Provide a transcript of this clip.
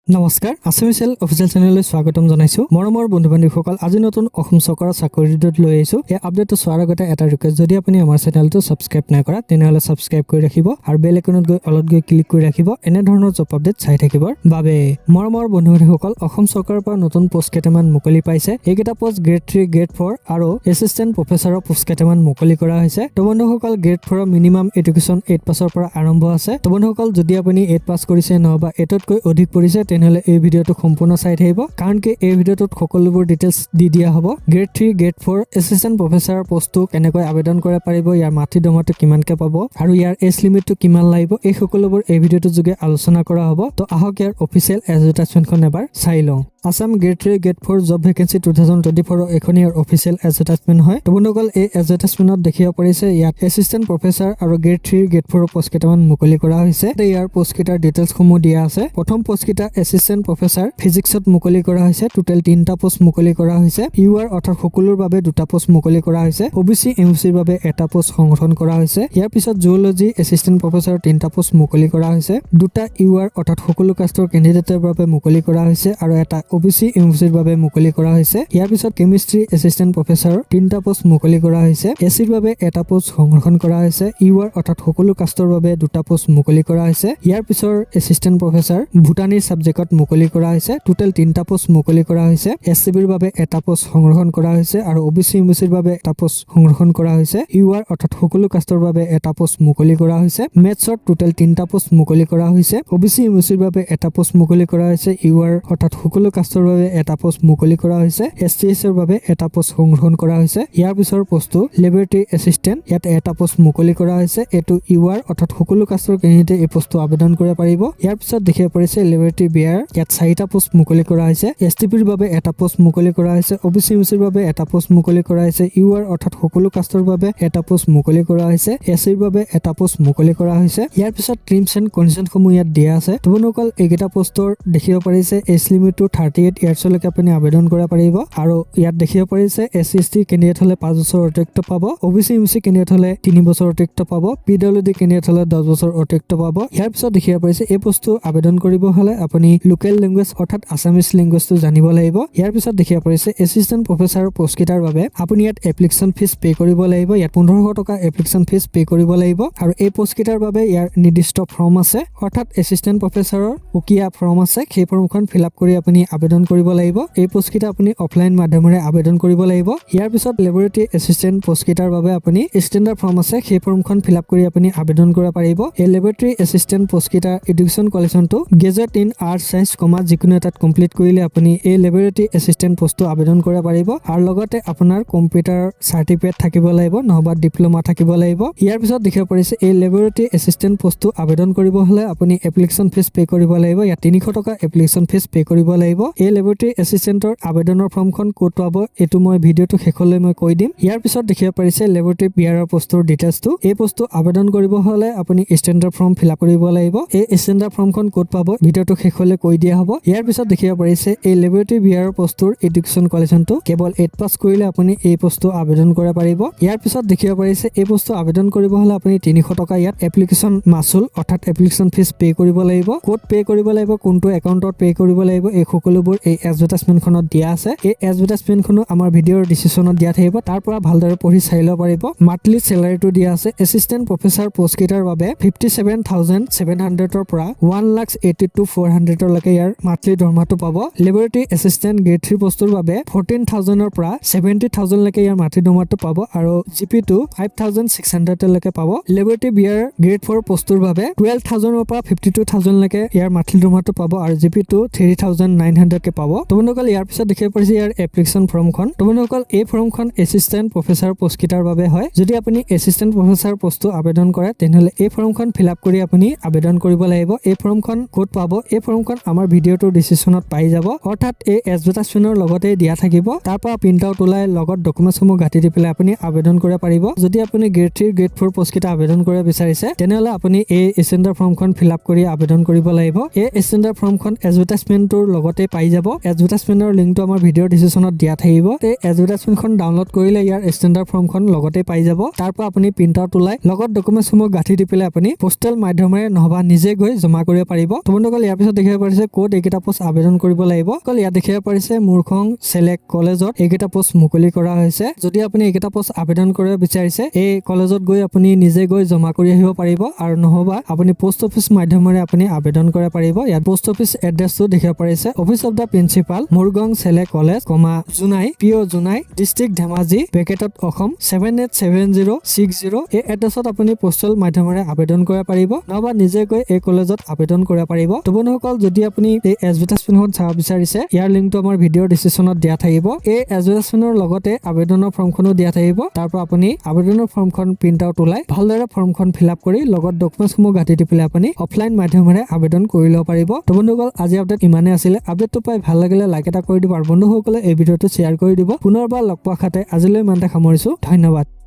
নমস্কাৰ, Assamese cell official চেনেললৈ স্বাগতম জনাইছোঁ। মৰমৰ বন্ধু বান্ধৱীসকল, আজি নতুন অসম চৰকাৰৰ চাকৰি আপডেট লৈ আহিছোঁ। এই আপডেটটো চোৱাৰ আগতে এটা ৰিকুৱেষ্ট, যদি আপুনি আমাৰ চেনেলটো ছাবস্ক্ৰাইব নাই কৰা, তেনেহ'লে ছাবস্ক্ৰাইব কৰি ৰাখিব আৰু বেল আইকনত গৈ অলত গৈ ক্লিক কৰি ৰাখিব, এনেধৰণৰ জব আপডেট চাই থাকিবৰ বাবে। মৰমৰ বন্ধু বান্ধৱীসকল, অসম চৰকাৰৰ পৰা নতুন পোষ্ট কেইটামান মুকলি পাইছে। এইকেইটা পোষ্ট গ্ৰেড 3, গ্ৰেড 4 আৰু এছিষ্টেণ্ট প্ৰফেচাৰৰ পোষ্ট কেইটামান মুকলি কৰা হৈছে। তো বন্ধুসকল, গ্ৰেড 4ৰ মিনিমাম এডুকেশ্যন 8 পাছৰ পৰা আৰম্ভ আছে। তো বন্ধুসকল, যদি আপুনি 8 পাছ কৰিছে নহবা এইটতকৈ অধিক পঢ়িছে, তেনেহ'লে এই ভিডিঅ'টো সম্পূৰ্ণ চাই থাকিব, কাৰণ কি এই ভিডিঅ'টোত সকলোবোৰ ডিটেইলছ দি দিয়া হ'ব। গ্ৰেড 3, গ্ৰেড 4, এছিষ্টেণ্ট প্ৰফেচাৰৰ পষ্টটো কেনেকৈ আবেদন কৰিব পাৰিব, ইয়াৰ মান্থলি দৰমহাটো কিমানকৈ পাব আৰু ইয়াৰ এজ লিমিটটো কিমান লাগিব, এই সকলোবোৰ এই ভিডিঅ'টোৰ যোগে আলোচনা কৰা হ'ব। তো আহক, ইয়াৰ অফিচিয়েল এডভাৰটাইজমেণ্টখন এবাৰ চাই লওঁ। Assam Grade 3, Grade 4 job vacancy 2024ৰ এইখন ইয়াৰ অফিচিয়েল এডভাৰটাইজমেণ্ট হয়। তো বন্ধুসকল, এই এডভাৰটাইজমেণ্টত দেখিব পাৰিছে, ইয়াত এছিষ্টেণ্ট প্ৰফেচাৰ আৰু গ্ৰেড 3, গ্ৰেড 4ৰ পষ্ট কেইটামান মুকলি কৰা হৈছে। ইয়াৰ পষ্টকেইটাৰ ডিটেইলছসমূহ দিয়া আছে। প্ৰথম পষ্টকেইটা এছিষ্টেণ্ট প্ৰফেচাৰ ফিজিক্সত মুকলি কৰা হৈছে। টোটেল তিনিটা পষ্ট মুকলি কৰা হৈছে। ইউ আৰ অৰ্থাৎ সকলোৰ বাবে দুটা পষ্ট মুকলি কৰা হৈছে। অ' বি চি, এম চিৰ বাবে এটা পষ্ট সংৰক্ষণ কৰা হৈছে। ইয়াৰ পিছত জুঅলজি এছিষ্টেণ্ট প্ৰফেচাৰৰ তিনিটা পষ্ট মুকলি কৰা হৈছে। দুটা ইউ আৰ অৰ্থাৎ সকলো কাষ্টৰ কেণ্ডিডেটৰ বাবে মুকলি কৰা হৈছে আৰু এটা অ' বি চি, এম চিৰ বাবে মুকলি কৰা হৈছে। ইয়াৰ পিছত কেমিষ্ট্ৰি এছিষ্টেণ্ট প্ৰফেচাৰৰ তিনিটা পষ্ট মুকলি কৰা হৈছে। এছ চিৰ বাবে এটা পষ্ট সংৰক্ষণ কৰা হৈছে। ইউ আৰ অৰ্থাৎ সকলো কাষ্টৰ বাবে দুটা পষ্ট মুকলি কৰা হৈছে। ইয়াৰ পিছৰ এছিষ্টেণ্ট প্ৰফেচাৰ বোটানী ছাবজেক্টত মুকলি কৰা হৈছে। টোটেল তিনিটা পষ্ট মুকলি কৰা হৈছে। এছ চি বিৰ বাবে এটা পষ্ট সংৰক্ষণ কৰা হৈছে আৰু অ' বি চি, এম চিৰ বাবে এটা পষ্ট সংৰক্ষণ কৰা হৈছে। ইউ আৰ অৰ্থাৎ সকলো কাষ্টৰ বাবে এটা পষ্ট মুকলি কৰা হৈছে। মেথছত টোটেল তিনিটা পষ্ট মুকলি কৰা হৈছে। অ' বি চি, এম চিৰ বাবে এটা পষ্ট মুকলি কৰা হৈছে। ইউ আৰ অৰ্থাৎ সকলো কাষ্টৰ বাবে এটা পষ্ট মুকলি কৰা হৈছে। এছ টি এছৰ বাবে এটা পষ্ট সংৰক্ষণ কৰা হৈছে। ইয়াৰ পিছৰ পষ্টটো লেবৰেটৰী এছিষ্টেণ্ট, ইয়াত এটা পষ্ট মুকলি কৰা হৈছে। এইটো ইউ আৰ অৰ্থাৎ সকলো কাষ্টৰ কেণ্ডিডেটে এই পষ্টটো আবেদন কৰিব পাৰিব। ইয়াৰ পিছত দেখিব পাৰিছে লেবৰেটৰী বেয়াৰাৰ, ইয়াত চাৰিটা পষ্ট মুকলি কৰা হৈছে। এছ টি পিৰ বাবে এটা পষ্ট মুকলি কৰা হৈছে। অ' বি চি, এম চিৰ বাবে এটা পষ্ট মুকলি কৰা হৈছে। ইউ আৰ অৰ্থাৎ সকলো কাষ্টৰ বাবে এটা পষ্ট মুকলি কৰা হৈছে। এছ চিৰ বাবে এটা পষ্ট মুকলি কৰা হৈছে। ইয়াৰ পিছত টাৰ্মছ এণ্ড কণ্ডিশ্যনসমূহ ইয়াত দিয়া আছে। তো বন্ধুসকল, এইকেইটা পষ্টৰ দেখিব পাৰিছে এজ লিমিটটো 38 ইয়াৰ্ছলৈকে আপুনি আবেদন কৰিব পাৰিব। আৰু ইয়াত দেখিব পাৰিছে S C, S T candidate হ'লে 5 বছৰ অতিৰিক্ত পাব, O' B C, M C candidate হ'লে 3 বছৰ অতিৰিক্ত পাব, পি ডাব্লিউ ডি কেণ্ডিডেট হ'লে 10 বছৰ অতিৰিক্ত পাব। ইয়াৰ পিছত দেখিব পাৰিছে এই পষ্টটো আবেদন কৰিব হ'লে আপুনি লোকেল লেংগুৱেজ অৰ্থাৎ আছামিজ লেংগুৱেজটো জানিব লাগিব। ইয়াৰ পিছত দেখিব পাৰিছে এছিষ্টেণ্ট প্ৰফেচাৰৰ পষ্টকেইটাৰ বাবে আপুনি ইয়াত এপ্লিকেশ্যন ফিজ পে' কৰিব লাগিব। ইয়াত 1500 টকা এপ্লিকেশ্যন ফিজ পে' কৰিব লাগিব। আৰু এই পষ্টকেইটাৰ বাবে ইয়াৰ নিৰ্দিষ্ট ফৰ্ম আছে, অৰ্থাৎ এছিষ্টেণ্ট প্ৰফেচাৰৰ সুকীয়া ফৰ্ম আছে। সেই ফৰ্মখন ফিল আপ কৰি আপুনি আবেদন কৰিব লাগিব। এই পষ্টকেইটা আপুনি অফলাইন মাধ্যমেৰে আবেদন কৰিব লাগিব। ইয়াৰ পিছত লেবৰেটৰী এছিষ্টেণ্ট পষ্টকেইটাৰ বাবে আপুনি ষ্টেণ্ডাৰ্ড ফৰ্ম আছে, সেই ফৰ্মখন ফিল আপ কৰি আপুনি আবেদন কৰিব পাৰিব। এই লেবৰেটৰী এছিষ্টেণ্ট পষ্টকেইটাৰ এডুকেশ্যন কোৱালিফিকেশ্যনটো graduate in arts, science, commerce যিকোনো এটাত কমপ্লিট কৰিলে আপুনি এই লেবৰেটৰী এছিষ্টেণ্ট পষ্টটো আবেদন কৰিব পাৰিব। আৰু লগতে আপোনাৰ কম্পিউটাৰ চাৰ্টিফিকেট থাকিব লাগিব নহবা ডিপ্ল'মা থাকিব লাগিব। ইয়াৰ পিছত দেখিব পাৰিছে এই লেবৰেটৰী এছিষ্টেণ্ট পষ্টটো আবেদন কৰিব হ'লে আপুনি এপ্লিকেশ্যন ফিজ পে' কৰিব লাগিব। ইয়াত 300 টকা এপ্লিকেশ্যন ফিজ পে' কৰিব লাগিব। এই লেবৰেটৰী এছিষ্টেণ্টৰ আবেদনৰ ফৰ্মখন ক'ত পাব, এইটো মই ভিডিঅ'টো শেষলৈ মই কৈ দিম। ইয়াৰ পিছত দেখিব পাৰিছে লেবৰেটৰী বেয়াৰাৰৰ পষ্টটোৰ ডিটেইলছটো। এই পষ্টটো আবেদন কৰিব হ'লে আপুনি ষ্টেণ্ডাৰ্ড ফৰ্ম ফিল আপ কৰিব লাগিব। এই ষ্টেণ্ডাৰ্ড ফৰ্মখন ক'ত পাব, ভিডিঅ'টো শেষলৈ কৈ দিয়া হ'ব। ইয়াৰ পিছত দেখিব পাৰিছে এই লেবৰেটৰী বেয়াৰাৰৰ পষ্টটোৰ এডুকেশ্যন কোৱালিফিকেশ্যনটো কেৱল 8 পাছ কৰিলে আপুনি এই পষ্টটো আবেদন কৰিব পাৰিব। ইয়াৰ পিছত দেখিব পাৰিছে এই পষ্টটো আবেদন কৰিব হ'লে আপুনি 300 টকা ইয়াত এপ্লিকেশ্যন মাচুল অৰ্থাৎ এপ্লিকেশ্যন ফিজ পে' কৰিব লাগিব। ক'ত পে' কৰিব লাগিব, কোনটো একাউণ্টত পে' কৰিব লাগিব, এই সকলোবোৰ এই এডভাৰটাইজমেণ্টখনত দিয়া আছে। এই এডভাৰটাইজমেণ্টখনো আমাৰ ভিডিঅ'ৰ ডিছক্ৰিপশ্যনত দিয়া থাকিব, তাৰ পৰা ভালদৰে পঢ়ি চাই ল'ব পাৰিব। মান্থলি চেলাৰীটো দিয়া আছে। এছিষ্টেণ্ট প্ৰফেচাৰ পষ্টকেইটাৰ বাবে 57,700ৰ পৰা 1,82,400লৈকে ইয়াৰ মান্থলি দৰমহাটো পাব। লেবৰেটৰী এছিষ্টেণ্ট গ্ৰেড 3 পষ্টৰ বাবে 14,000ৰ পৰা 70,000লৈকে ইয়াৰ মান্থলি দৰমহাটো পাব আৰু জি পিটো 5600লৈকে পাব। লেবৰেটৰী বেয়াৰাৰ গ্ৰেড 4 পষ্টটোৰ বাবে 12,000ৰ পৰা 52,000লৈকে ইয়াৰ মান্থলি দৰমহাটো পাব আৰু জি পিটো 3900কে পাব। তো বন্ধুসকল, ইয়াৰ পিছত দেখিব পাৰিছে ইয়াৰ এপ্লিকেশ্যন ফৰ্মখন। তো বন্ধুসকল, এই ফৰ্মখন এছিষ্টেণ্ট প্ৰফেচাৰ পষ্টকেইটাৰ বাবে হয়। যদি আপুনি এছিষ্টেণ্ট প্ৰফেচাৰ পষ্টটো আবেদন কৰে, তেনেহ'লে এই ফৰ্মখন ফিল আপ কৰি আপুনি আবেদন কৰিব লাগিব। এই ফৰ্মখন ক'ত পাব? এই ফৰ্মখন আমাৰ ভিডিঅ'টোৰ ডিছক্ৰিপশ্যনত পাই যাব, অৰ্থাৎ এই এডভাৰটাইজমেণ্টৰ লগতে দিয়া থাকিব। তাৰ পৰা প্ৰিণ্ট আউট ওলাই লগত ডকুমেণ্টছসমূহ গাঁঠি দি পেলাই আপুনি আবেদন কৰিব পাৰিব। যদি আপুনি গ্ৰেড 3, গ্ৰেড 4 পষ্টকেইটা আবেদন কৰিব বিচাৰিছে, তেনেহ'লে আপুনি এই ষ্টেণ্ডাৰ্ড ফৰ্মখন ফিল আপ কৰি আবেদন কৰিব লাগিব। এই ষ্টেণ্ডাৰ্ড ফৰ্মখন এডভাৰটাইজমেণ্টটোৰ লগতে পাই পাই যাব। এডভাৰটাইজমেণ্টৰ লিংকটো আমাৰ ভিডিঅ'ৰ ডিছক্ৰিপশ্যনত দিয়া থাকিব। এই এডভাৰটাইজমেণ্টখন ডাউনলোড কৰিলে ইয়াৰ ষ্টেণ্ডাৰ্ড ফৰ্মখন লগতে পাই যাব। তাৰ পৰা আপুনি প্ৰিণ্ট আউট ওলাই লগত ডকুমেণ্টছসমূহ গাঁঠি দি পেলাই আপুনি পোষ্টেল মাধ্যমেৰে নহবা নিজে গৈ জমা কৰিব পাৰিব। তো বন্ধুসকল, ইয়াৰ পিছত দেখিব পাৰিছে ক'ত এইকেইটা পোষ্ট আবেদন কৰিব লাগিব। অকল ইয়াত দেখিব পাৰিছে মুৰ্খং চেলেক কলেজত এইকেইটা পোষ্ট মুকলি কৰা হৈছে। যদি আপুনি এইকেইটা পোষ্ট আবেদন কৰিব বিচাৰিছে, এই কলেজত গৈ আপুনি নিজে গৈ জমা কৰি আহিব পাৰিব আৰু নহবা আপুনি পোষ্ট অফিচ মাধ্যমেৰে আপুনি আবেদন কৰিব পাৰিব। ইয়াত পোষ্ট অফিচ এড্ৰেছটো দেখিব পাৰিছে, Office of the Principal, Murkongselek College comma Jonai, PO Jonai, District Dhemaji, ব্ৰেকেটত Assam 787060। এই এড্ৰেছত আপুনি পোষ্টেল মাধ্যমেৰে আবেদন কৰিব পাৰিব নহবা নিজে গৈ এই কলেজত আবেদন কৰিব পাৰিব। তো বন্ধুসকল, যদি আপুনি এই এডভাৰটাইজমেণ্টখন চাব বিচাৰিছে, ইয়াৰ লিংকটো আমাৰ ভিডিঅ'ৰ ডিছক্ৰিপশ্যনত দিয়া থাকিব। এই এডভাৰটাইজমেণ্টৰ লগতে আবেদনৰ ফৰ্মখনো দিয়া থাকিব। তাৰ পৰা আপুনি আবেদনৰ ফৰ্মখন প্ৰিণ্ট আউট ওলাই ভালদৰে ফৰ্মখন ফিল আপ কৰি লগত ডকুমেণ্টছসমূহ গাঁঠি দি পেলাই আপুনি অফলাইন মাধ্যমেৰে আবেদন কৰি ল'ব পাৰিব। তো বন্ধুসকল, আজি আপডেট ইমানেই আছিলে। আপডেটটো পাই ভাল লাগিলে লাইক এটা কৰি দিব আৰু বন্ধুসকলে এই ভিডিঅ'টো শ্বেয়াৰ কৰি দিব। পুনৰবাৰ লগ পোৱা আশাতে আজিলৈ ইমানতে সামৰিছো। ধন্যবাদ।